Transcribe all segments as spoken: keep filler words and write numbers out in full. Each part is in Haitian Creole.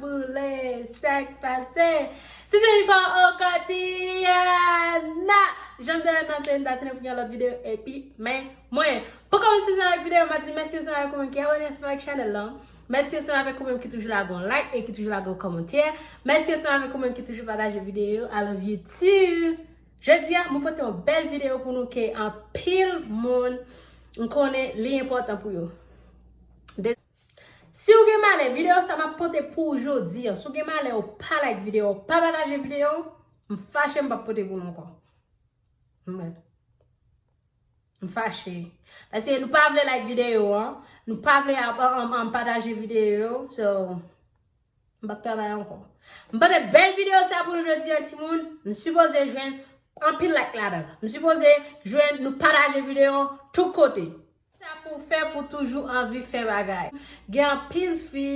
Boule, sa k pase? Se Jennifer Okotiana. Jan m te nan te, m ta tene pou yon lòt videyo, epi, men, mwen, pou kòmanse ansanm avèk videyo, m ap di mèsi ansanm avèk ou menm ki abòne ansanm avèk chanèl lan. Mèsi ansanm avèk ou menm ki toujou lage yon like e ki toujou lage yon kòmantè. Mèsi ansanm avèk ou menm ki toujou pataje videyo. I love you too. Jodi a, mwen pote yon bèl videyo pou nou ke anpil moun m konnen li enpòtan pou yo. De- Si w gen malè, videyo sa m ap pote pou ou jodi a. Si w gen malè, ou pa like videyo, ou pa pataje videyo, m fache, m p ap pote pou nou ankò. Mwen. M fache. Paske nou pa vle like videyo an. Nou pa vle ap, ap, ap, ap pataje videyo yo. So, m p ap travay ankò. M pote bèl videyo sa pou nou jodi a, timoun. M sipoze jwenn anpil like ladan. M sipoze jwenn nou pataje videyo tout kote. Sa pou fè pou toujou anvi fè bagay. Gen anpil fi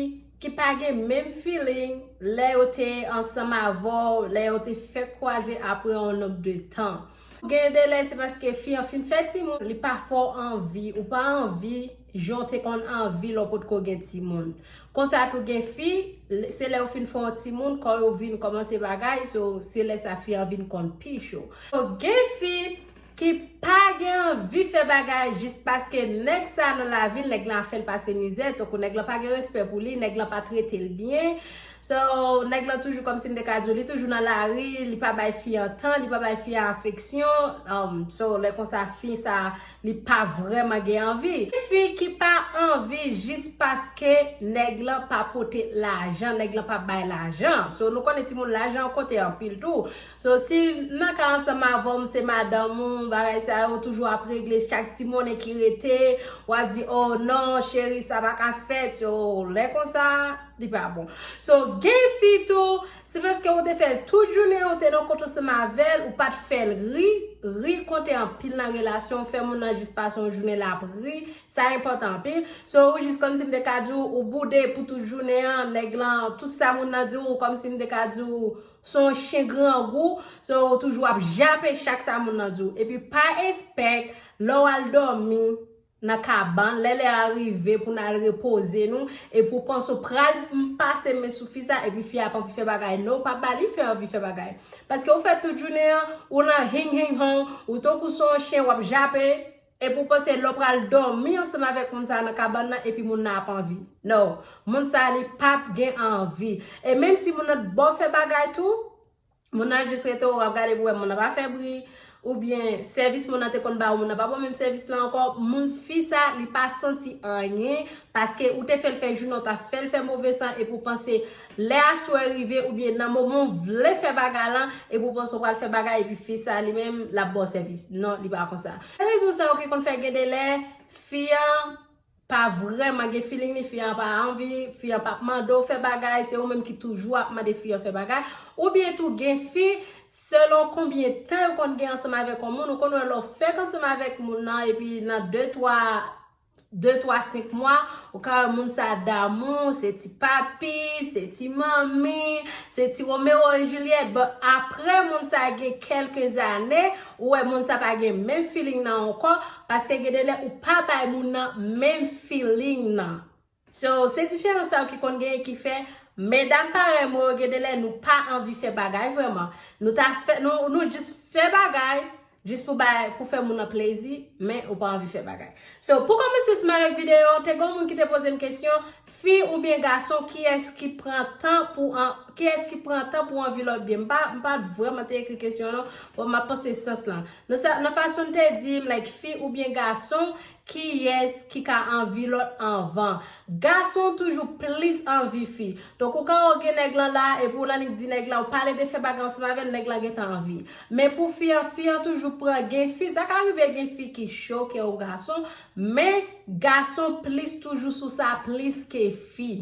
ki pa gen menm feeling lè yo te ansanm avè w, lè yo te fèk kwaze apre yon nonb de tan. Gen de lè se paske fi an fin fè timoun, li pa fè w anvi, ou pa anvi jan w te konn anvi lè w potko gen timoun. Konsa tou gen fi, se lè yo fin fè yon timoun, kò yo vin kòmanse bagay, so se lè sa fi an vin konn pi cho. So gen fi ki pa gen anvi fè bagay jis paske nèg sa nan lavi l, nèg lan ap fè l pase mizè, tankou nèg lan pa gen respè pou li, nèg lan pa trete l byen. So, nèg lan toujou kòmsi m te ka di w, li toujou nan lari, li pa bay fi an tan, li pa bay fi an afeksyon. Um, so, lè konsa, fi sa, li pa vrèman gen anvi. Fi ki pa anvi jis paske nèg lan pa pote lajan, nèg lan pa bay lajan. So, nou konnen timoun lajan konte anpil tou. So, si nan ka ansanm avè w, m se madanm ou, bagay sa yo toujou ap regle chak ti monnen ki rete, w ap di, "Oh non, cheri, sa pa ka fèt." So, lè konsa, li pa bon. So, gen fi tou, se paske ou te fè tout jounen, ou te nan kont ansanm avè l, ou pa t fè l ri, ri konte anpil nan relasyon, ou fè moun nan jis pase yon jounen l ap ri, sa enpòtan anpil. So, ou jis kòmsi m te ka di w, ou boude pou tout jounen an, nèg lan, tout sa moun nan di w, kòmsi m te ka di w, se yon chen grangou, so, ou toujou ap jape chak sa moun nan di w. Epi pa espèk, lè w al dòmi nan kabann, lè lè a rive pou n al repoze nou, epi w panse w pral pase men sou fi sa, epi fi a pa anvi fè bagay, non, w pa ba li fè anvi fè bagay. Paske ou fè tout jounen an, ou nan hing hing hong, ou tankou se yon chen, w ap jape, epi w panse lè w pral dòmi ansanm avèk moun sa nan kabann nan, epi moun nan ap anvi. No, moun sa li p ap gen anvi. E menm si moun nan t ba w fè bagay tou, moun nan jis rete w ap gade pou wè moun nan pa fè bri, oubyen sèvis moun nan te konn ba ou, moun nan pa ba w menm sèvis la ankò, moun fi sa, li pa santi anyen, paske ou te fè l fè jounen, ou ta fè l fè move san, epi w panse lè aswè rive, oubyen nan moman w vle fè bagay lan, epi w panse w pral fè bagay, epi fi sa, li menm, l ap ba w sèvis. Non, li pa konsa. Rezon sa yo ki konn fè gen de lè, fi an, pa vrèman gen feeling li, fi an pa anvi, fi an p ap mande w fè bagay, se ou menm ki toujou ap mande fi an fè bagay. Oubyen tou gen fi, selon konbyen tan yo konn gen ansanm avèk yon moun, ou konn wè lè w fèk ansanm avèk moun nan, epi nan de, twa, de, twa, senk mwa, ou ka wè moun sa damou, se ti papi, se ti manmi, se ti Romeo e Juliet. But apre moun sa gen kèlke zane, ou wè moun sa pa gen menm feeling nan ankò, paske gen de lè ou pa bay moun nan menm feeling nan. So, se diferans sa yo ki konn genyen ki fè medam parèy mwen yo gen de lè nou pa anvi fè bagay vrèman. Nou ta fè, nou, nou jis fè bagay, jis pou bay, pou fè moun nan plezi, men ou pa anvi fè bagay. So, pou kòmanse ansanm avèk videyo an, te gen yon moun ki te poze m kesyon, fi oubyen gason, kiyès ki pran tan pou an, kiyès ki pran tan pou anvi lòt byen? M pa, m pa vrèman te ekri kesyon an non, bon, m ap panse sans lan. Nan sa, nan fason l te di m, like, fi oubyen gason, kiyès ki ka anvi lòt anvan? Gason toujou plis anvi fi. Donk, ou ka wè w gen nèg lan la, epi w nan nik di nèg la, ou pale de fè bagay ansanm avè l, nèg lan gentan anvi. Men pou fi an, fi an toujou pran, gen fi, sa ka rive gen fi ki cho ke yon gason, men gason plis toujou sou sa plis ke fi.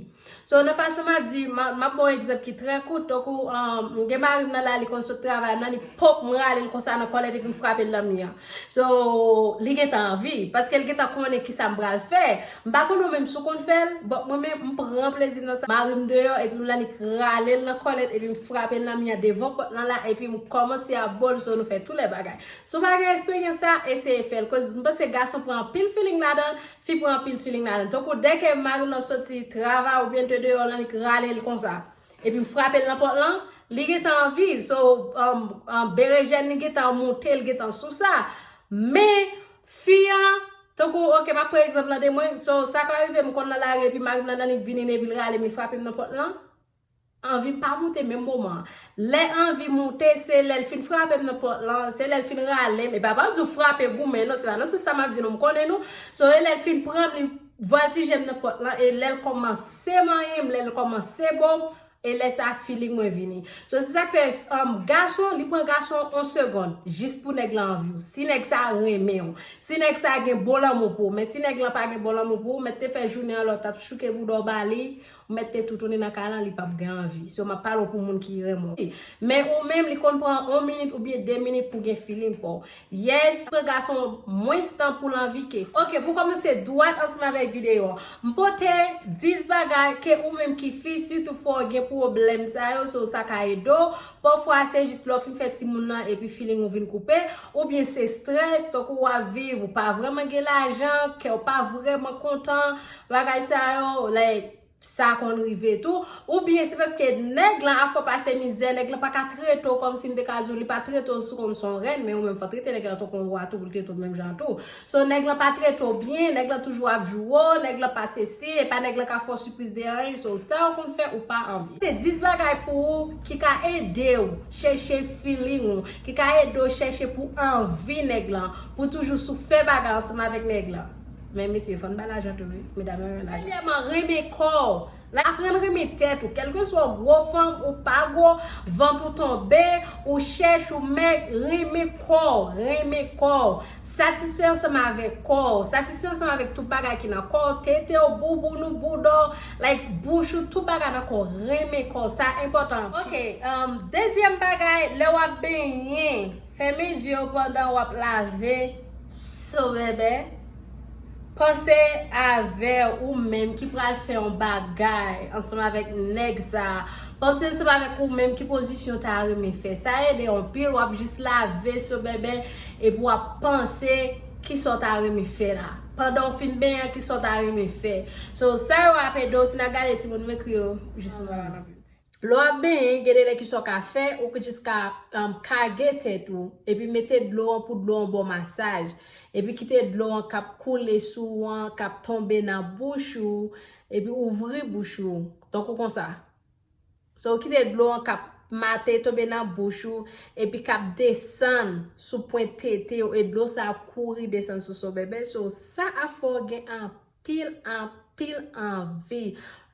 So, nan fason m ap di, m a, m ap ba w egzanp ki trè kout, tankou, um, m gen mari m nan la, li konn sot travay, m nan nik pòp, m rale l konsa nan kòlèt epi m frape l nan mi an. So, li gentan anvi, paske l gentan konnen kisa m pral fè. M pa konnen w menm si w konn fè l, but mwen menm, m pran plezi nan sa. Mari m deyò, epi m nan nik rale l nan kòlèt, epi m frape l nan mi an devan pòt lan la, epi m kòmanse ap bo l, so nou fè tout lè bagay. Si w pa gen eksperyans sa, eseye fè l, cause m panse gason pran anpil feeling. Feeling ladan, fi pran anpil feeling ladan. Tankou dèke mari m nan soti travay oubyen te deyò lan, li rale l konsa. Epi m frape l nan pòt lan, li gentan anvi. So, um, um, berejèn li gentan moute, li gentan sou sa. Men, fi an, tankou, ok, m ap pran egzanp lan de mwen. So, sa ka rive, m konn nan lari, epi mari m nan, li vini, epi l rale m, li frape m nan pòt lan. Anvi m pa moute menm moman an. Lè anvi moute, se lè l fin frape m nan pòt lan, se lè l fin rale m. E pa, pa di w frape goumen, non, se pa nan sans sa m ap di nou, m konnen nou. So, e lè l fin pran m, li vòltije m nan pòt lan, e lè l kòmanse manyen m, lè l kòmanse bo m, e lè sa feeling mwen vini. So, se sa k fè, um, gason, li pran gason yon segonn, jis pou nèg la anvi w. Si nèg sa renmen w, si nèg sa gen bon lanmou pou ou, men si nèg lan pa gen bon lanmou pou ou, mèt te fè jounen an lè w t ap chouke bouda w ba li, ou mèt te tounen nan kay lan, li p ap gen anvi. So, m ap pale w pou moun ki renmen w. Men ou menm, li konn pran yon minit oubyen de minit pou gen feeling pou w. Yes, pran gason mwens tan pou l anvi ke. Ok, pou kòmanse dwat ansanm avèk videyo an, m pote dis bagay ke ou menm ki fi, sitou fò w gen pwoblèm sa yo, so sa ka ede w. Pafwa, se jis lè w fin fè timoun nan epi feeling ou vin koupe, oubyen se strès, tankou w ap viv, ou pa vrèman gen lajan, kè w pa vrèman kontan, bagay sa yo, like, sa konn rive tou. Oubyen se paske nèg lan, afò pase mizè, nèg lan pa ka trete w kòmsi m te ka di w, li pa trete w si w konn se yon rèn, men ou menm fò w trete nèg lan tankou yon wa tou pou l trete w menm jan tou. So, nèg lan pa trete w byen, nèg lan toujou ap joure w, nèg lan pa sesi, e pa nèg lan ka fè w sipriz de anyen, so, sa w konn fè ou pa anvi. Se dis bagay pou ou ki ka ede w chèche feeling ou, ki ka ede w chèche pou anvi nèg lan, pou toujou sou fè bagay ansanm avèk nèg lan. Men mesye, fò n bay lajan tou, wi. Medam yo renmen lajan. Premyèman, renmen kò w. Aprann renmen tèt ou. Kèlkeswa w gwo fanm ou pa gwo, vant ou tonbe, ou chèch ou mèg, renmen kò w, renmen kò w. Satisfè ansanm avèk kò w. Satisfè ansanm avèk tout bagay ki nan kò w, tete w, bouboun ou, bouda w, like, bouch ou, tout bagay nan kò w. Renmen kò w. Sa enpòtan. Ok, um, dezyèm bagay, lè w ap benyen, fèmen je w pandan w ap lave, so bèbè. Panse avè ou menm ki pral fè yon bagay ansanm avèk nèg sa. Panse ansanm avèk ou menm ki pozisyon w ta renmen fè. Sa ede anpil, w ap jis lave, so bèbè, epi w ap panse kisa w ta renmen fè la. Pandan w fin benyen, kisa w ta renmen fè. So, sa yo ap ede w, si n ap gade timoun m ekri yo, jis pou m pa pale anpil. Lè w ap benyen, gen de lè kisa w ka fè, ou jis ka, um, kage tèt ou, epi mete dlo an pou dlo an ba w masaj, epi kite dlo an k ap koule sou ou an, k ap tonbe nan bouch ou, epi ouvri bouch ou, tankou konsa. So, kite dlo an k ap mate tonbe nan bouch ou, epi k ap desann sou pwent tete w, e dlo sa ap kouri desann sou so bèbè. So, sa ap fè w gen anpil, anpil anvi.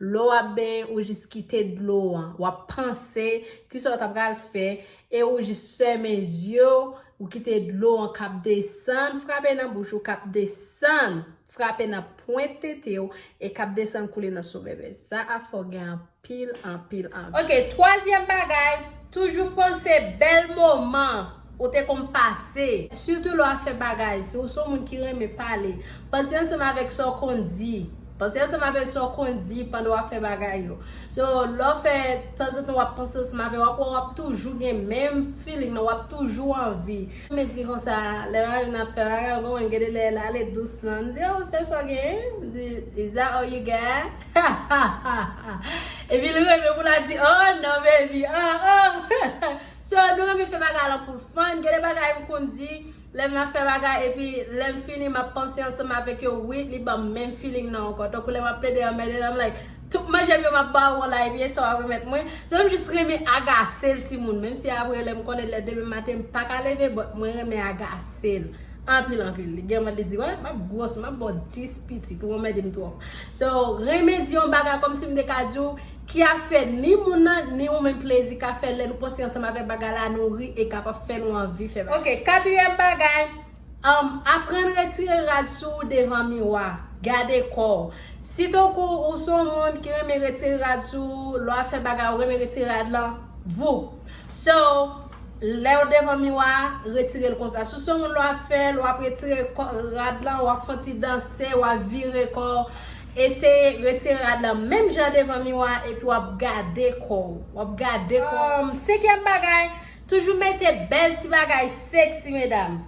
Lè w ap benyen, ou jis kite dlo an. W ap panse kisa w ta pral fè, e ou jis fèmen je w, ou kite dlo an k ap desann, frape nan bouch ou, k ap desann, frape nan pwent tete w, e k ap desann koule nan so bèbè. Sa ap fè w gen anpil, anpil anvi. Ok, twazyèm bagay, toujou panse bèl moman ou te konn pase. Sitou lè w ap fè bagay, si w se yon moun ki renmen pale, panse ansanm avèk sa w konn di. Panse ansanm avèk sa w konn di pandan w ap fè bagay yo. So, lè w fè, tanzantan w ap panse ansanm avè, w ap wè w ap toujou gen menm feeling nan, w ap toujou anvi. Men di konsa, lè mari m ap fè bagay, w konprann, gen de lè l ale dousman. M di, "Oh, se sa w genyen?" M di, "Is that all you got?" Epi l renmen pou l a di, "Oh, no, baby, oh, oh." So, nou renmen fè bagay lan pou fun. Gen de bagay m konn di, lè m ap fè bagay, epi lè m fini, m ap panse ansanm avèk yo, wi, li ban m menm feeling nan ankò. Tankou lè m ap plede anmède l, I'm like, tout manje m yo m ap ba ou an la, epi e sa w ap remèt mwen. So, m jis renmen agase l, timoun. Menm si apre, lè m konnen lè demen maten, m pa ka leve, but mwen renmen agase l. Anpil, anpil. Li gen moman li di, "Wè, m ap gwòs, m ap ba w dis piti pou w anmède m twòp." So, renmen di yon bagay kòmsi m te ka di w, ki ap fè ni moun nan, ni ou menm plezi, k ap fè lè nou panse ansanm avèk bagay la, nou ri e k ap fè nou anvi fè bagay. Ok, katriyèm bagay, um, aprann retire rad sou ou devan miwa. Gade kò w. Si tankou ou se yon moun ki renmen retire rad sou ou, lè w ap fè bagay, ou renmen retire rad lan, vou. So, lè w devan miwa, retire l konsa. Si w se yon moun lè w ap fè, lè w ap retire kò, rad lan, w ap fè yon ti danse, w ap vire kò w. Eseye retire rad lan menm jan devan miwa, epi w ap gade kò w. W ap gade kò w. Um, senkyèm bagay, toujou mete bèl ti bagay sexy, medam.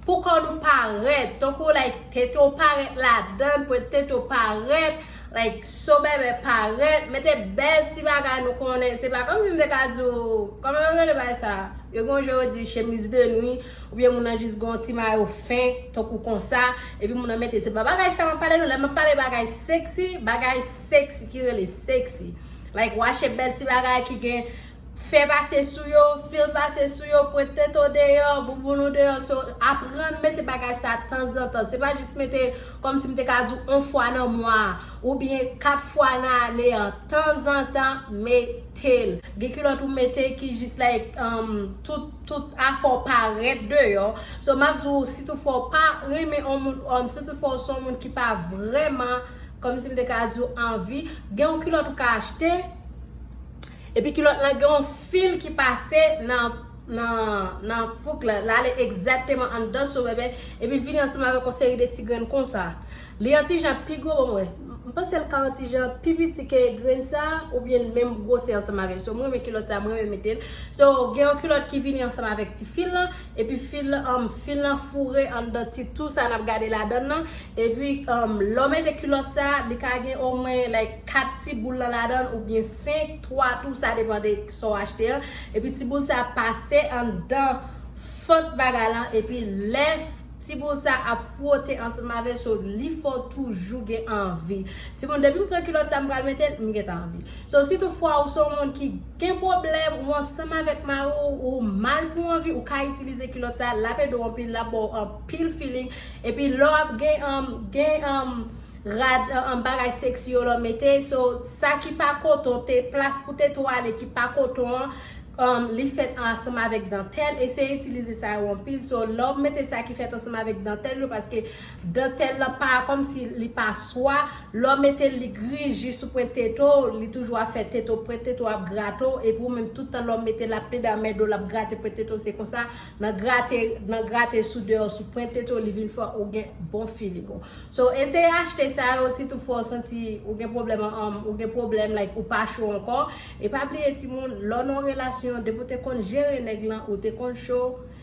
Pou kò nou parèt, tankou, like, tete w parèt ladan, pwent tete w parèt, like, so bèbè parèt, mete bèl ti bagay nou konnen. Se pa kòmsi m te ka di w, kòman yo rele bagay sa? Yo gen yon jan yo di chemiz de nuit, oubyen moun nan jis gen yon ti mayo fen, tankou konsa, epi moun nan mete. Se pa bagay sa m ap pale nou, lè m ap pale bagay sexy, bagay sexy ki rele sexy. Like, w achte bèl ti bagay ki gen fè pase sou yo, fil pase sou yo, pwent tete w deyò, bouboun ou deyò. So, aprann mete bagay sa tanzantan. Se pa jis mete kòmsi m te ka di w yon fwa nan mwa a, oubyen kat fwa nan ane an. Tanzantan, mete l. Gen kilòt ou mete ki jis, like, um, tout, tout afè w parèt deyò. So, m ap di w, sitou fò w pa renmen yon moun, um, sitou fò w se yon moun ki pa vrèman, kòmsi m te ka di w, anvi, gen yon kilòt ou ka achte, epi kilòt lan gen yon fil ki pase nan, nan, nan fouk lan, l ale egzakteman anndan so bèbè, epi l vini ansanm avèk yon seri de ti grenn konsa. Li yon ti jan pi gwo, bon, mwen, m panse l ka yon ti jan pi piti ke grenn sa, oubyen l menm gwosè ansanm avè l. So, mwen renmen kilòt sa, mwen renmen mete l. So, gen yon kilòt ki vini ansanm avèk ti fil lan, epi fil lan, um, fil lan foure anndan ti tou sa n ap gade ladan l lan. Epi, um, lè w mete kilòt sa, li ka gen omwen, like, kat ti boul lan ladan l, oubyen senk, twa tou, sa depann de sa w achte an. Epi ti boul sa pase anndan fant bagay lan, epi lè ti boul sa ap fwote ansanm avè l, so, li fè w toujou gen anvi. Timoun, depi m pran kilòt sa, m pral mete l, m gentan anvi. So, si toutfwa ou se yon moun ki gen pwoblèm, ou ansanm avèk mari w, ou mal pou anvi, ou ka itilize kilòt sa, l ap ede w anpil, l ap ba w anpil feeling. Epi lè w ap gen, um, gen, um, rad, um, bagay sexy yo lè w mete, so, sa ki pa koton, te plas pou tete w ale ki pa koton an, um, li fèt ansanm avèk dantèl, eseye itilize sa yo anpil. So, lè w mete sa ki fèt ansanm avèk dantèl yo, paske dantèl lan pa kòmsi li pa swa, lè w mete l, li griji sou pwent tete w, li toujou ap fè tete w, pwent tete w ap grate w, epi ou menm tout tan lè w mete l, l ap plede anmède w, l ap grate pwent tete w, se konsa, nan grate, nan grate sou deyò, sou pwent tete w, li vin fè ou gen bon feeling ou. So, eseye achte sa yo, si toutfwa w santi ou gen pwoblèm, um, ou gen pwoblèm, like, ou pa cho ankò. E pa bliye, timoun, lè w nan yon relasyon, depi w te konn jere nèg lan, ou te konn cho,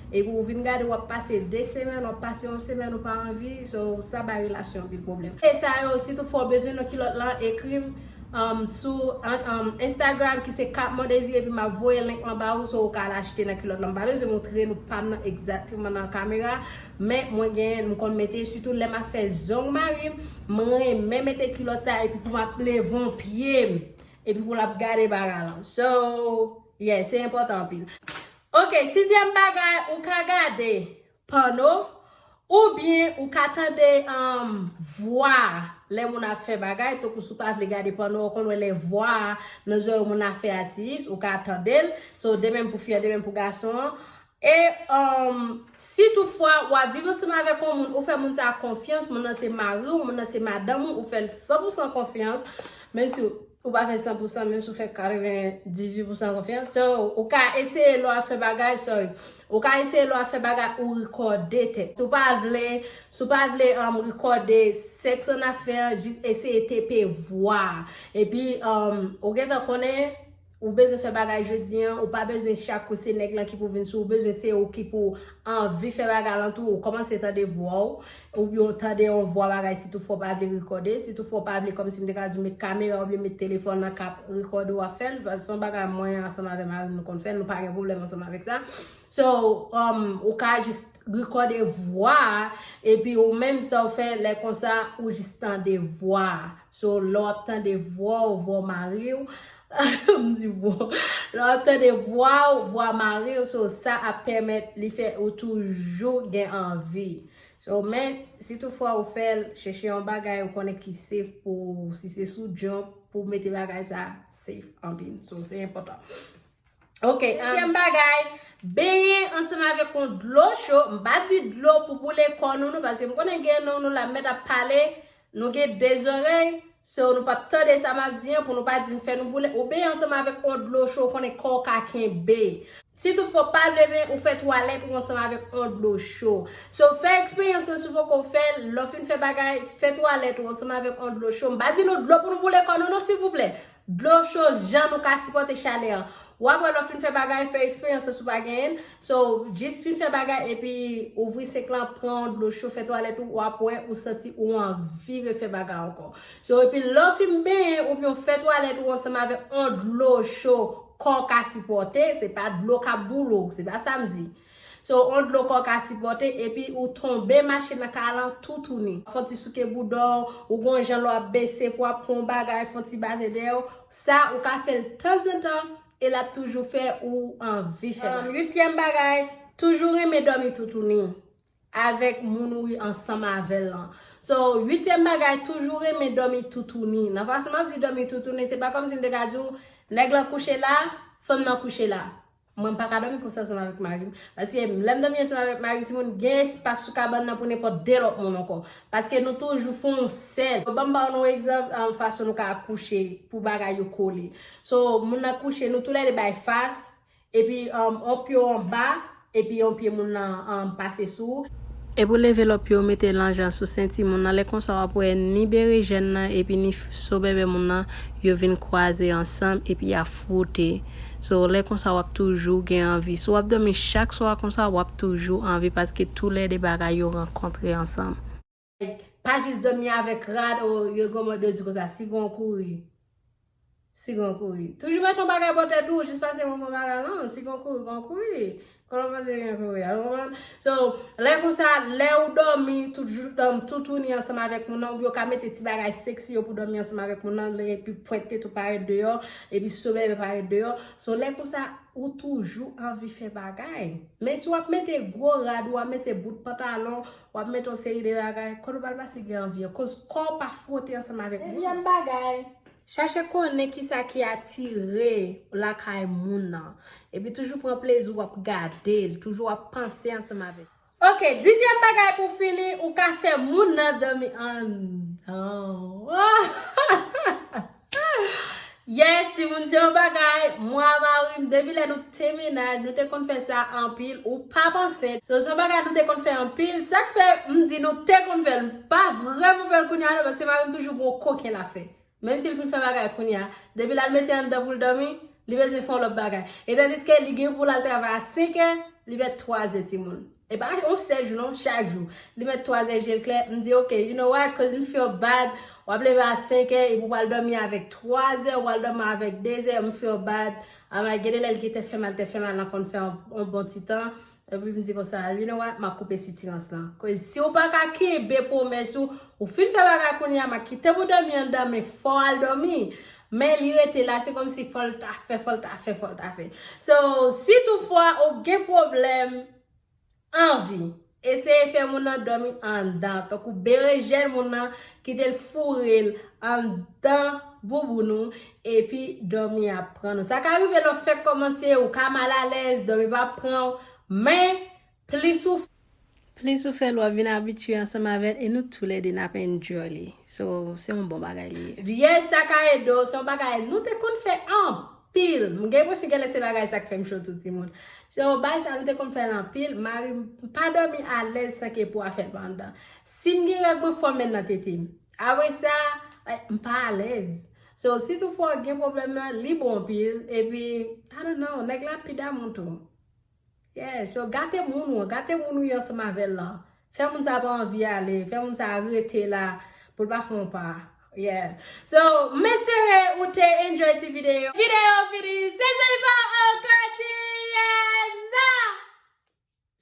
epi w vin gade w ap pase de semèn, w ap pase yon semèn, ou pa anvi, so, sa bay relasyon anpil pwoblèm. E sa yo, si toutfwa w bezwen nan kilòt lan, ekri m, um, sou, um, um, Instagram ki se Cap Mon Désir, epi m ap voye link lan ba ou, so ou ka al achte nan kilòt lan. M pa bezwen montre nou pa m nan egzakteman nan kamera, men mwen genyen, m konn mete, sitou lè m ap fè zong mari m, m renmen mete kilòt sa, epi pou m ap leve yon pye m, epi pou l ap gade bagay lan. So, yeah, se enpòtan anpil. Ok, sizyèm bagay, ou ka gade panno, oubyen ou ka tande, um, vwa lè moun ap fè bagay, tankou si w pa vle gade panno, ou konn wè lè vwa nan zòrèy moun ap fè atis, ou ka tande l. So, de menm pou fi an, de menm pou gason an. E, um, si toutfwa w ap viv ansanm avèk yon moun, ou fè moun sa a konfyans, moun nan se mari w, moun nan se madanm ou, ou fè l san pou san konfyans, menm si ou pa fè san pou san, menm si w fè katrevendizuit pou san konfyans. So, ou ka eseye lè w ap fè bagay, sorry. Ou ka eseye lè w ap fè bagay, ou rekòde tèt. Si w pa vle, si w pa vle, um, rekòde sèks an ap fè an, jis eseye tepe vwa. Epi, um, ou gentan konnen, ou bezwen fè bagay jodi an, ou pa bezwen chak kou se nèg lan ki pou vin sou ou, ou bezwen se ou ki pou anvi fè bagay lan tou, ou kòmanse tande vwa w, oubyen w tande yon vwa bagay, si toutfwa w pa vle rekòde, si toutfwa w pa vle, kòmsi m te ka di w, met kamera oubyen met telefòn nan k ap rekòde w ap fè l, paske se yon bagay mwen ansanm avè mari m nou konn fè, nou pa gen pwoblèm ansanm avèk sa. So, um, ou ka jis rekòde vwa a, epi ou menm sa w fè, lè konsa, ou jis tande vwa a. So, lè w ap tande vwa w, vwa w mari w, m di vwa w, lè w ap tande vwa w, vwa mari w, so, sa ap pèmèt li fè ou toujou gen anvi. So, men, si toutfwa ou fè l, chèche yon bagay ou konnen ki safe pou, si se sou djòb, pou mete bagay sa safe anpil. So, se enpòtan. Ok, dezyèm bagay, benyen ansanm avèk yon dlo cho. M pa di dlo pou boule kò nou, non, paske m konnen gen nan nou la mèt ap pale, nou gen de zòrèy, so nou p ap tande sa m ap di an pou nou pa di n fè nou boule. Ou benyen ansanm avèk yon dlo cho, ou konnen kò w ka kenbe. Si toutfwa w pa vle benyen, ou fè twalèt ou ansanm avèk yon dlo cho. So, fè eksperyans lan si w poko fè l, lè w fin fè bagay, fè twalèt ou ansanm avèk yon dlo cho. M pa di nou dlo pou nou boule kò nou, non, silvouplè. Dlo cho, jan nou ka sipòte chalè an. W ap wè lè w fin fè bagay, fè eksperyans lan si w pa genyen l. So, jis fin fè bagay epi ouvri senk lan, pran yon dlo cho, fè twalèt ou, w ap wè ou santi ou anvi refè bagay ankò. So, epi lè w fin benyen oubyen w fè twalèt ou ansanm avèk yon dlo cho kò w ka sipòte, se pa dlo k ap boule w, se pa sa m di. So, yon dlo kò w ka sipòte, epi ou tonbe mache nan kay lan toutouni. Fè yon ti souke bouda w, ou gon jan lè w ap bese pou w ap pran yon bagay, fè yon ti bate dèyè w. Sa, ou ka fè l tanzantan, e l ap toujou fè ou anvi fè bagay. Uityèm bagay, toujou renmen dòmi toutouni avèk moun ou ansanm avè l lan. So, uityèm bagay, toujou renmen dòmi toutouni. Nan fason m ap di dòmi toutouni, se pa kòmsi m te ka di w, nèg lan kouche la, fanm nan kouche la. Mwen, m pa ka dòmi konsa ansanm avèk mari m. Paske lè m dòmi ansanm avèk mari m, timoun, gen espas sou kabann nan pou nenpòt de lòt moun ankò. Paske nou toujou fè yon sèl. Ban m ba w yon egzanp, um, fason nou ka kouche pou bagay yo kole. So, moun nan kouche, nou toulède bay fas, epi, um, yon pye w anba, epi yon pye moun nan, um, pase sou ou. Epi w leve lòt pye w, mete l an jan sou senti moun nan. Lè konsa, w ap wè ni berejèn nan, epi ni f-, so bèbè moun nan, yo vin kwaze ansanm, epi y ap fwote. So, lè konsa, w ap toujou gen anvi. Si w ap dòmi chak swa konsa, w ap toujou anvi, paske toulède bagay yo rankontre ansanm. Pa jis dòmi avèk rad, o, yo gon mòd yo di konsa, sigon kouri. Sigon kouri. Toujou mete yon bagay bò tèt ou, jis pase yon bon bagay, non, sigon kouri, gon kouri. Kòman w panse gen kouri a, ou konprann? So, lè konsa, lè ou dòmi, toujou dòmi, toutouni ansanm avèk moun nan, oubyen ou ka mete ti bagay seksi yo pou dòmi ansanm avèk moun nan, epi pwent tete ou parèt deyò, epi so bèbè parèt deyò. So, lè konsa, ou toujou anvi fè bagay. Men si w ap mete gwo rad, ou ap mete bout pantalon, w ap mete yon seri de bagay, kote w pral pase gen anvi an, koz kò w pa fwote ansanm avèk moun. Dezyèm bagay, chache konnen kisa ki atire lakay moun nan. Epi toujou pran plezi w ap gade l, toujou w ap panse ansanm avèk. Ok, dizyèm bagay pou fini, ou ka fè moun nan dòmi anndan. Yes, timoun, se yon bagay, mwen a mari m, depi lè nou te mennaj, nou te konn fè sa anpil, ou pa panse. So, se yon bagay nou te konn fè anpil, sa k fè m di nou te konn fè l, m pa vrèman fè l kounye a non, paske mari m toujou gon koken l ap fè. Menm si l fin fè bagay kounye a, depi l al mete anndan pou l dòmi, li bezwen fè yon lòt bagay. E tandiske li gen pou l al travay a senk è, li mèt twa zè, timoun. E pa yon sèl jou non, chak jou. Li mèt twa zè, je l klè, m di, ok, you know what, cause m feel bad. W ap leve a senk è, epi w pral dòmi avèk twa zè, w pral dòmi avèk de zè, m feel bad. Ama gen de lè l gen tèt fè mal, tèt fè mal, l konn fè yon, yon bon ti tan. Epi m di konsa, you know what, m ap koupe sitirans lan. Cause si w pa ka kenbe pwomès ou, ou fin fè bagay kounye a, m ap kite w pou dòmi anndan, men fò w al dòmi. Men li rete la, se kòmsi fò l ta fè, fò l ta fè, fò l ta fè. So, si toutfwa ou gen pwoblèm anvi, eseye fè moun nan dòmi anndan, tankou berejèn moun nan, kite l foure l anndan bouboun ou, epi dòmi ap pran ou. Sa ka rive lè w fèk kòmanse, ou ka malalèz, dòmi pa pran ou, men plis ou, plis ou fè l, w ap vin abitye ansanm avè l, e nou toulède n ap enjoy li. So, se yon bon bagay li ye. Yes, sa ka ede w, se yon bagay nou te konn fè anpil. M gen enpresyon genlè se bagay sa k fè m cho tou, timoun. So, bagay sa nou te konn fè l anpil, mari m pa dòmi alèz san ke pou afè l pa anndan. Si m gen règ, mwen fò m met nan tete m. Apre sa, eh, m pa alèz. So, si toutfwa w gen pwoblèm nan, li bon anpil, epi, I don't know, nèg la pi damou tou. Yeah, so gate moun ou an, gate moun ou ye ansanm avè l lan. Fè moun sa pa anvi ale, fè moun sa rete la pou l pa fè yon pa. Yeah. So, m espere ou te enjoy ti videyo. Videyo fini, se sèl pa ankò Tiana.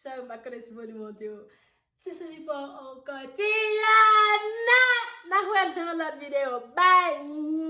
Sa yo pa konnen si fò li monte yo. Se sèl pa ankò Tiana. N a wè nan lòt videyo. Bye.